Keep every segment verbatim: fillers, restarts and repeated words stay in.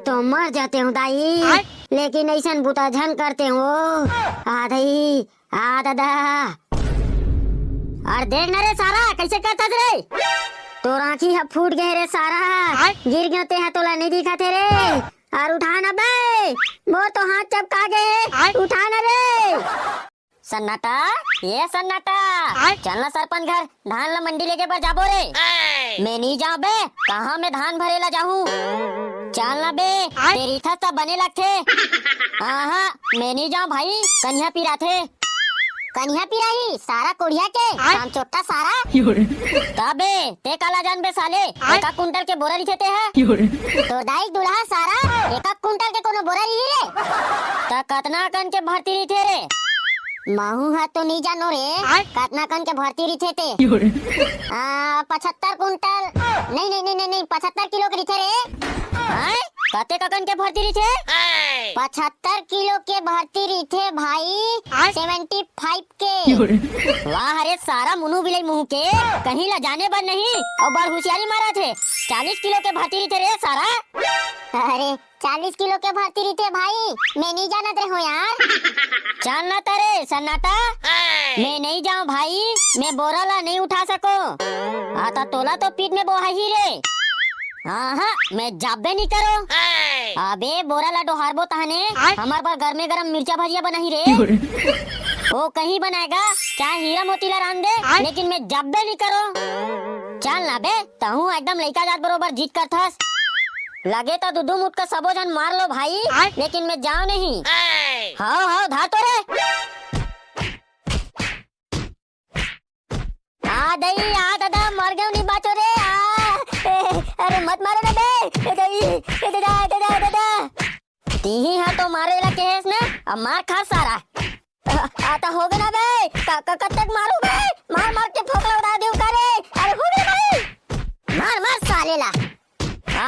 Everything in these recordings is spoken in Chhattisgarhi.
तो मर जाते हूँ दाई, लेकिन ऐसन बुता झन करते हूँ। आ दाई, आ दादा। अरे देख ना रे सारा, कैसे करथस रे? तोर आँखी ह फूट गए रे सारा, गिर गयो ते ह, तोला नहीं दिखत हे रे। अरे उठा ना बे, मोर तो हाथ चपका गए, उठा ना रे। सन्नाटा, ये सन्नाटा। आय? चल ना सरपंच घर, धान ला मंडी लेगे बर जाबो रे। मैं नहीं जाऊं बे, कहाँ मैं धान भरे ला जाहूँ? चल ना बे, आय? तेरी था सब बने लगथे। आहा, मैं नहीं जाऊं भाई, कन्हिया पिराथे। कन्हिया पिराही, सारा कोढ़िया के, आय? काम चोट्टा सारा। तबे, ते काला जानबे साले, आय? एका कुंटल के बोरा रिथे ते ह। तोर दाई दुल्हा सारा, एका कुंटल के कोनो बोरा रिही रे? त कतना कन के भर्ती रिथे रे? महू ह तो नहीं जानो रे, आय? कतना कन के भर्ती रिथे ते? आ, पचहत्तर कुंटल, नहीं, नहीं, नहीं, नहीं, नहीं, पचहत्तर किलो के रिथे रे। आय? कते ककन के भर्ती रिथे? पचहत्तर किलो के भर्ती रिथे भाई, आय? सेवेंटी फाइव के। वाह रे सारा मुनु बिलाई मुंह के, कहीं ला जाने बर नहीं, अउ बड़ होशियारी मारत हे। चालीस किलो के भर्ती रिथे रे सारा। अरे, चालीस किलो के भर्ती रिथे भाई, मैं नहीं जानत रहो यार। चल ना तरे सन्नाटा, मैं नहीं जाऊं भाई, मैं बोरा ला नहीं उठा सको। आता तोला तो पीठ में बोहाही रे। हाँ, हाँ, मैं जाबे नहीं करो। अबे, बोरा ला डोहारबो तहने, आय? हमार बर गरमे गरम मिर्चा भजिया बनाही रे। ओ कहीं बनाएगा, चाहे हीरा मोती ला रांध दे, आय? लेकिन मैं जाबे नहीं करो। चल ना बे, तहूँ एकदम लइका जात बरोबर जिद करथस। लगे तो दू दू मुटका सबो झन मार लो भाई, आय? लेकिन मैं जाओ नहीं। हाव, हाव, धार तो रे। आ दई, आ दादा, मर गयो नहीं बाचो रे, आ। ए, अरे मत मारो ना बे, ए दई, ए दादा, ए दादा, ए दादा। तीही हा तो मारे ला कहेस ना, अब मार खा सारा। आ, आ तो हो गया ना बे, का, का, कब तक मारू बे? मार मार के फोकला उड़ा दे करे। अरे हो गया भाई, मार मार साले ला। आ,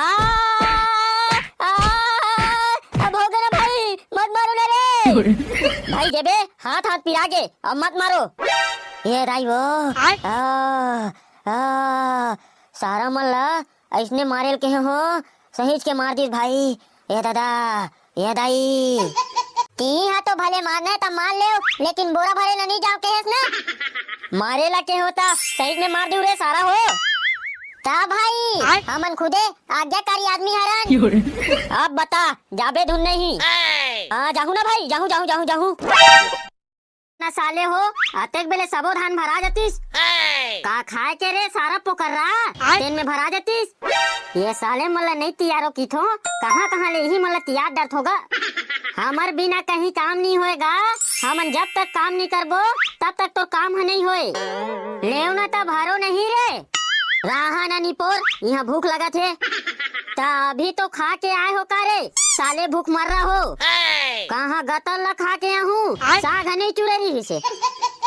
आ, अब हो गया ना भाई, मत मारो ना रे। भाई देबे, हाथ हाथ पिरा गे, अब मत मारो। ये दाई वो। आय? आ, आ, सारा मन ला ऐसने मारेल के हो, सहीच के मार दीस भाई। ए दादा, ए दाई। ती हा तो भले मारना है त मार लेव, लेकिन बोरा भरे ला नहीं जाओ कहेस ना। मारे ला के होता, सही में मार दू रे सारा हो। ता भाई, आय? हमन खुदे आज्ञाकारी आदमी हरन। अब बता, जाबे धुन नहीं। हाँ, जाहू ना भाई, जाहू, जाहू, जाहू, जाहू। ना साले हो, अतेक बेले सबो धान भरा जतिस। का खाए के रे सारा पोकर्रा? आय? तेन में भरा जतिस। ये साले मन ला नहीं तियारो किथो, कहाँ कहाँ ले इही मन ला तियार डरथो गा। हमर बिना कहीं काम नहीं होएगा, हमन जब तक काम नहीं करबो, तब तक तो काम ह नहीं होए। लेव ना त भरो नहीं रे। राहा ना निपोर, यहाँ भूख लगत हे। त अभी तो खा के आए हो का रे? साले भूख मर रहा हो। कहाँ गतर ला खा के आहूँ, आय? साग ह नहीं चुरे रहिसे।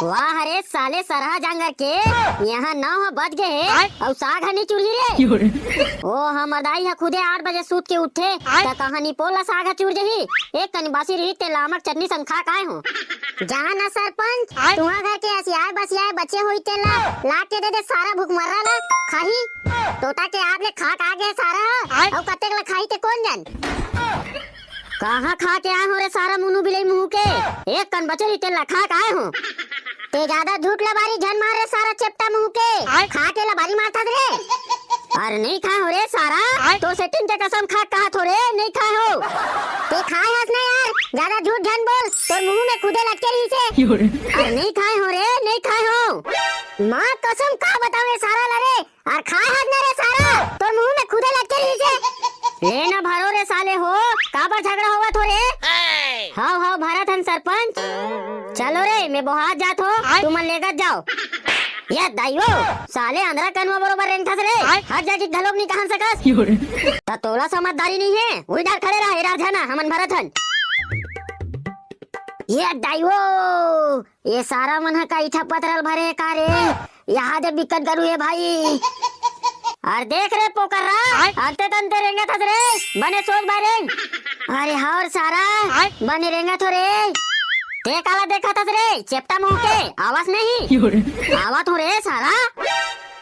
वाह रे साले सरहा जांगर के, यहाँ नौ ह बज गए हे, आय? अउ साग ह नहीं चुरही रे। ओ हमर दाई ह खुदे आठ बजे सूत के उठथे, आय? त कहाँ निपोर ला साग ह चुर जही? एक कनी बासी रही ते लामक चटनी संग खा के आए हो। जा ना सरपंच, आय? तुहा घर के असियाए बसियाए बचे होई तेला ला के दे दे सारा भुखमर्रा ला खाही। तोता के आप ले खा के आ गए सारा, आय? अउ कतेक ला खाही ते कोन जन? कहाँ खा के आए हो रे सारा मुनु बिलई मुहूँ के? एक कन बचे रही तेला खा के आए हो। ते ज्यादा झूठ लबारी झन मार रे सारा चेपटा मुहूँ के। आय? खा के लबारी मारथस रे। अरे नहीं खाए हो रे सारा, आय? तो सेटिंग के कसम खा के कहत हो रे, नहीं खाए हो। ते खाए हस ना यार, ज्यादा झूठ झन बोल, तोर मुहूँ में खुदे लटके रहिसे। अरे नहीं खाए हो रे, नहीं खाए हो। माँ कसम का बतावे सारा ला रे, अरे खाए हस ना रे सारा, तोर मुहूँ में खुदे लटके रहिसे। ले ना भरो रे साले हो, काबर झगड़ा होवत हो रे? हाव हाव भरत हन सरपंच। चलो रे, मैं बोहात जात हो, आय? तुमन लेगत जाओ। ये दाइयो, साले अंधरा कनवा बरोबर रेंगथस रे। आय? हट जा जी, घलोक नहीं कहन सकस। त तोला समझदारी नहीं है, उही डार खड़े रहा, ए राजहना, हमन भरत हन। ये दाइयो, ये सारा मन ह का इठा पतरल भरे का रे? यहाँ दे बिकट गरू हे भाई। अरे देख रे पोकर्रा, आय? अंते तंते रेंगत हस रे, बने सोच बाय रेंग। अरे हव रे सारा, आय? बने रेंगत हो रे। ते काला देखत हस रे, चेपटा मुहूँ के, आवस नहीं? आवत हो रे सारा।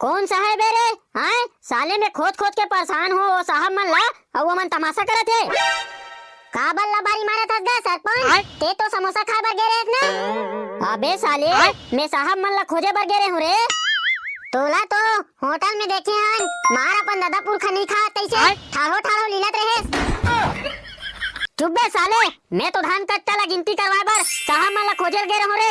कौन साहेब हे रे? हैं? साले, मैं खोज खोज के परेशान हो वो साहब मन ला, अउ वो मन तमाशा करत हे। काबर लबारी मारत हस गा सरपंच? आय? ते तो समोसा खाए बर गे रहेस ना? अबे साले, आय? मैं साहब मन ला खोजे बर गे रहे हूँ रे। तोला तो होटल में देखे हन, मार अपन ददा पुरखा नहीं खा तैसे आय? ठाढ़ो ठाढ़ो लीलत रहेस। चुप बे साले, मैं तो धान कट्टा ला गिनती करवाए बर साहब मन ला खोजे गे रहूं रे।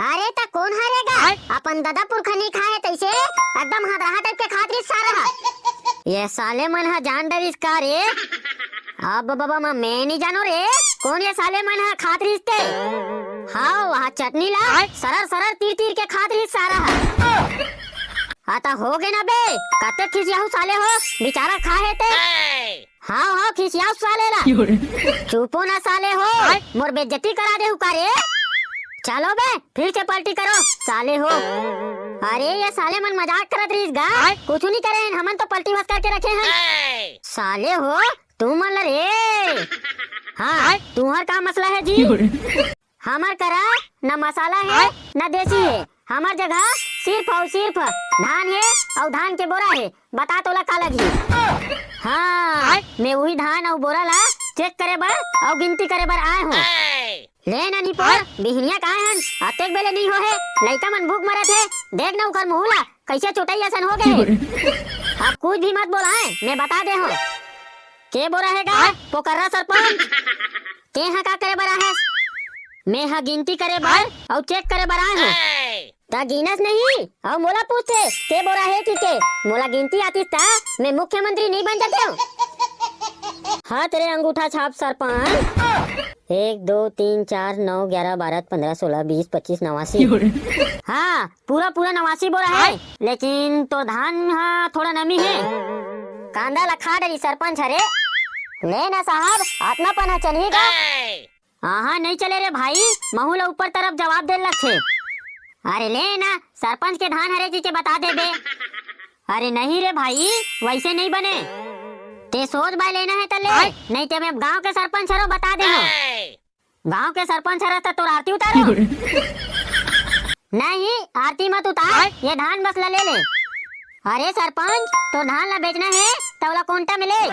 अरे त कौन हरे गा? आय? अपन ददा पुरखा नहीं खाए तैसे एकदम हदरहा टाइप के खात रहिस सारा ह। ये साले मन ह जान डरिस का रे? अब बाबा म-, मैं नहीं जानो रे, कौन ये साले मन ह खात रहिस ते? हाँ, वहाँ चटनी ला आय? सरर सरर तीर तीर के खात रहिस सारा ह। आता हो गे ना बे, कते खिसियाहू साले हो, बेचारा खा हे ते। हाँ, हाँ, खिसियाओ साले ला। चुपो ना साले हो, आय? मोर बेइज्जती करा देहू का रे? चलो बे, फिर से पलटी करो, साले हो। अरे, ये साले मन मजाक करत रहिस गा, आय? कुछ नहीं करे हन, हमन तो पलटी बस करके रखे हन। साले हो, तुमन ला रे। हाँ, आय? तुम्हार का मसला है जी? हमर करा न मसाला हे, आय? न देसी हे। हमर जगह सिर्फ अउ सिर्फ धान हे अउ धान के बोरा हे। बता तोला का लगही? हाँ, आय? मैं उही धान अउ बोरा ला चेक करे बर अउ गिनती करे बर आए हूँ। ले ना निपोर, आय? बिहनिया कहाँ हन? अतेक बेले नहीं हो हे, लइका मन भूख मरत हे। देख ना उकर मुँह ला, कैसे चुटई असन हो गए। अब कुछ भी मत बोलाए, मैं बता दे हूँ। के बोरा हे गा? आय? पोकर्रा सरपंच। तें ह का करे बर आहस? मैं ह गिनती करे बर अउ चेक करे बर आए हूँ। त गिनस नहीं अउ मोला पूछथे, के बोरा हे कि के? मोला गिनती आतिस त मैं मुख्यमंत्री नहीं बन जातेव। हाँ, तेरे अंगूठा छाप सरपंच। एक, दो, तीन, चार, नौ, ग्यारह, बारह, पन्द्रह, सोलह, बीस, पच्चीस, नवासी। हाँ, पूरा पूरा नवासी बोरा हे, लेकिन तोर धान ह थोड़ा नमी हे। कांदा ला खा डरी सरपंच हरे। ले ना साहब, आत्मा पन ह चलही का? आहा, नहीं चले रे भाई, महू ला ऊपर तरफ जवाब दे लगथे। अरे ले ना, सरपंच के धान हरे जी के बता देबे। अरे नहीं रे भाई, वैसे नहीं बने। ते सोच बाय लेना हे त ले, आय। नहीं ते मैं गांव के सरपंच हरो बता दे हो। गांव के सरपंच हरस त तोर आरती उतारो। नहीं, आरती मत उतार, आय। ये धान बस ला ले ले। अरे सरपंच, तोर धान ला बेचना हे, त ओला कोंटा में ले।